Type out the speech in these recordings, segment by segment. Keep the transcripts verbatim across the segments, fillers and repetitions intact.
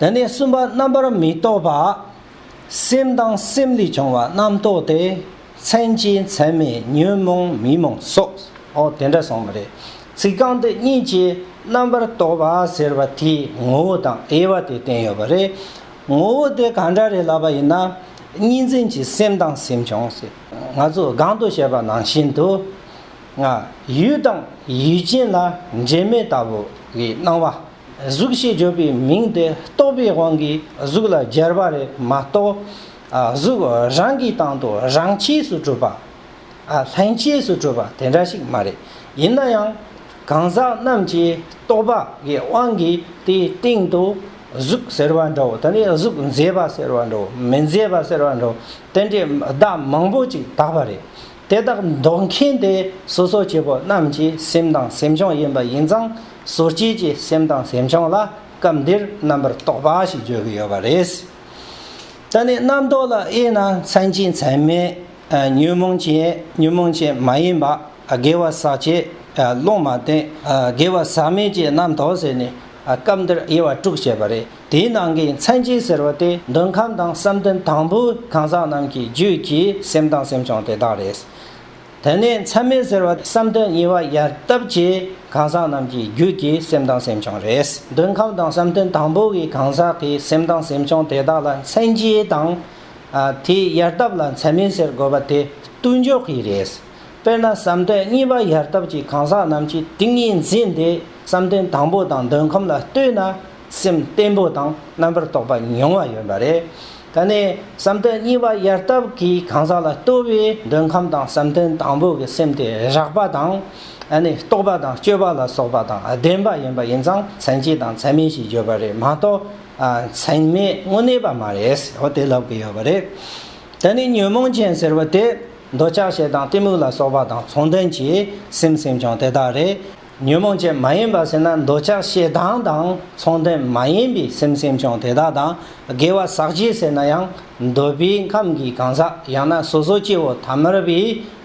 དེ་ནས་གསུམ་པ་རྣམ་པར་མི་རྟོག་པ། སེམས་དང་སེམས་ལས་བྱུང་བ་རྣམ་རྟོག་སྟེ། མཚན་གྱི་མཚན་མེད་ཉོན་མོངས་མི་རྨོངས་སོགས། འོ་དེ་འདྲ་གསུངས་པ་རེད། ཚིག་རྐང་དེ་གཉིས་ཀྱིས་རྣམ་པར་རྟོག་པ་ཟེར་བ་དེའི་ངོ་བོ་དང་དབྱེ་བ་དེ་བསྟན་ཡོད་པ་རེད། ངོ་བོ་དེ་ག་འདྲ་རེད་ལབ་པ་ཡིན་ན། གཉིས་འཛིན་གྱི་སེམས་དང་སེམས་བྱུང་ཟེར། ང་ཚོས་གོང་དུ་བཤད་པ་ནང་བཞིན་དུ། ཡུལ་དང་ཡུལ་ཅན་ལ་འབྲེལ་མེད་ལྟ་བུ་གི་སྣང་བ། གཟུགས་ཞེས་བརྗོད་པའི་མིང་དེ་རྟོག་པའི་དབང་གིས་གཟུགས་ལ་སྦྱར་བ་རེད་མ་གཏོགས། ཨ། གཟུགས་རང་གི་སྟེང་དུ་རང་ཆས་སུ་གྲུབ་པ། ཨ། ལྷན་སྐྱེས་སུ་གྲུབ་པ་དེ་འདྲ་ཞིག་མ་རེད། ཡིན་ན་ཡང་གང་ཟག་རྣམས་ཀྱིས་རྟོག་པ་གི་དབང་གིས་དེའི་སྟེང་དུ་གཟུགས་ཟེར་བ་འདྲ་བོ། དེ་ནས་གཟུགས་མཛེས་པ་ཟེར་བ་འདྲ་བོ། མི་མཛེས་པ་ཟེར་བ་འདྲ་བོ། དེ་འདྲའི་བརྡ་མང་པོ་ཅིག་བཏགས་པ་རེད། དེ་དག་འདོགས་མཁན་དེ་སོ་སོ་སྐྱེ་བོ་རྣམས་ཀྱི་སེམས་དང་སེམས་བྱུང་ཡིན་པ་ཡིན་ཙང་། སོ་སྐྱེ་ཀྱི་སེམས་དང་སེམས་བྱུང་ལ་སྐབས་འདིར་རྣམ་པར་རྟོག་པ་ཞེས་བརྗོད་ཀྱི་ཡོད་པ་རེད། ད་ནི་རྣམ་རྟོག་ལ་དབྱེ་ན་མཚན་གྱི་མཚན་མེད། ཨ། ཉོན་མོངས་ཅན། ཉོན་མོངས་ཅན་མ་ཡིན་པ། དགེ་བ་ཟག་བཅས། ཨ། ལོག་མ་བསྟན། ཨ། དགེ་བ་ཟག་མེད་ཀྱི་རྣམ་རྟོག་ཟེར་ནས། ཨ། སྐབས་འདིར་དབྱེ་བ་དྲུག་བྱས་པ་རེད། དེའི་ནང་གི་མཚན་གྱི་ཟེར་བ་དེ་འདོད་ཁམས་དང་བསམ་གཏན་དང་པོའི་གང་ཟག་རྣམས་ཀྱི་རྒྱུད་ཀྱི་སེམས་དང་སེམས་བྱུང་དེ་དག་རེད། དེ་ནས་མཚན་མེད་ཟེར་བ་བསམ་གཏན་གཉིས་པ་ཡལ་འདབ་ཀྱི་གང་ཟག་རྣམས་ཀྱི་རྒྱུད་ཀྱི་སེམས་དང་སེམས་བྱུང་རེད། འདོད་ཁམས་དང་བསམ་གཏན་དང་པོ་གི་གང་ཟག་གི་སེམས་དང་སེམས་བྱུང་དེ་དག་ལ་མཚན་གྱི་དང་། ཨ། དེའི་ཡལ་འདབ་ལ་མཚན་མེད་ཟེར་དགོས་པ་དེ་ལྟོས་འཇོག་གི་རེད། དཔེར་ན་བསམ་གཏན་གཉིས་པ་ཡལ་འདབ་ཀྱི་གང་ཟག་རྣམས་ཀྱི་ཏིང་ངེ་འཛིན་དེ་བསམ་གཏན་དང་པོ་དང་འདོད་ཁམས་ལ་ལྟོས་ན། སེམས་བརྟན་པོ་དང་རྣམ་པར་རྟོག་པ་ཉུང་བ་ཡོད་པ་རེད། ད་ནི་བསམ་གཏན་གཉིས་པ་ཡལ་འདབ་ཀྱི་གང་ཟག་ལ་ལྟོས་པའི་འདོད་ཁམས་དང་བསམ་གཏན་དང་པོ་གི་སེམས་དེ་རགས་པ་དང་། ཨ་ནི་རྟོག་པ་དང་སྤྱོད་པ་ལ་སོགས་པ་དང་ལྡན་པ་ཡིན་པ་ཡིན་ཙང་མཚན་གྱི་དང་མཚན་མེད་ཞེས་བརྗོད་པ་རེད་མ་གཏོགས། ཨ། མཚན་མེད་དངོས་གནས་པ་མ་རེད། འོ་དེ་ལབ་ཀྱི་ཡོད་པ་རེད། ད་ནི་ཉོན་མོངས་ཅན་ཟེར་བ་དེ། འདོད་ཆགས་ཞེ་སྡང་གཏི་མུག་ལ་སོགས་པ་དང་ཚོང་ལྡན་གྱི་སེམས་སེམས་བྱུང་དེ་དག་རེད། ཉོན་མོངས་ཅན་མ་ཡིན་པ་ཟེར་ན་འདོད་ཆགས་ཞེ་སྡང་དང་ཚོང་ལྡན་མ་ཡིན་པའི་སེམས་སེམས་བྱུང་དེ་དག་དང་། དགེ་བ་ཟག་བཅས་ཟེར་ན་ཡང་འདོད་པའི་ཁམས་ཀྱི་གང་ཟག་ཡང་ན་སོ་སོ་སྐྱེ་བོ་ཐ་མལ་པའི་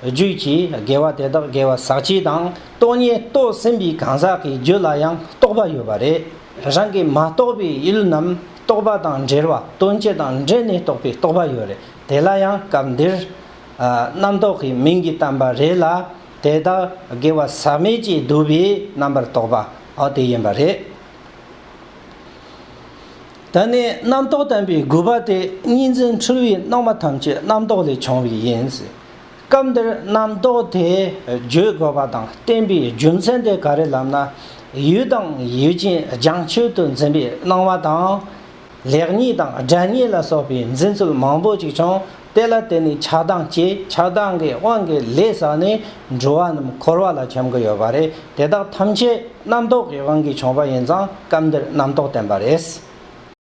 རྒྱུད་ཀྱི་དགེ་བ་དེ་དག་དགེ་བ་ཟག་བཅས་དང་། སྟོང་ཉིད་རྟོགས་ཟིན་པའི་གང་ཟག་གི་རྒྱུད་ལ་ཡང་རྟོག་པ་ཡོད་པ་རེད། རང་གིས་མ་རྟོགས་པའི་ཡུལ་རྣམས་རྟོག་པ་དང་འབྲེལ་བ། དོན་སྤྱི་དང་འབྲེལ་ནས་རྟོགས་པའི་རྟོག་པ་ཡོད་རེད། དེ་ལ་ཡང་སྐབས་འདིར། ཨ། རྣམ་རྟོག་གི་མིང་གིས་བསྟན་པ་རེད་ལ། དེ་དག་དགེ་བ་ཟག་མེད་ཀྱིས་བསྡུས་པའི་རྣམ་པར་རྟོག་པ། འོ་དེ་ཡིན་པ་རེད། ད་ནི་རྣམ་རྟོག་བསྟན་པའི་དགུ་པ་དེ་གཉིས་འཛིན་འཁྲུལ་བའི་སྣང་བ་ཐམས་ཅད་རྣམ་རྟོག་ལས་བྱུང་བའི་ཡིན་ཟེར། སྐབས་འདིར་རྣམ་རྟོག་དེ་བརྗོད་དགོས་པ་དང་བསྟན་པའི་རྒྱུ་མཚན་དེ་ག་རེ་ལབ་ན། ཡུལ་དང་ཡུལ་ཅན་བྱང་ཆུབ་ཏུ་འཛིན་པའི་སྣང་བ་དང་། ལེགས་ཉེས་དང་དགྲ་ཉེས་ལ་སོགས་པའི་འཛིན་ཚུལ་མང་པོ་ཅིག་བྱུང་། དེ་ལ་བརྟེན་ནས་ཆགས་སྡང་སྐྱེས། ཆགས་སྡང་གི་དབང་གིས་ལས་བསགས་ནས་འགྲོ་བ་རྣམས་འཁོར་བ་ལ་འཁྱམ་གྱི་ཡོད་པ་རེད། དེ་དག་ཐམས་ཅད་རྣམ་རྟོག་གི་དབང་གིས་བྱུང་བ་ཡིན་ཙང་སྐབས་འདིར་རྣམ་རྟོག་བསྟན་པ་རེད།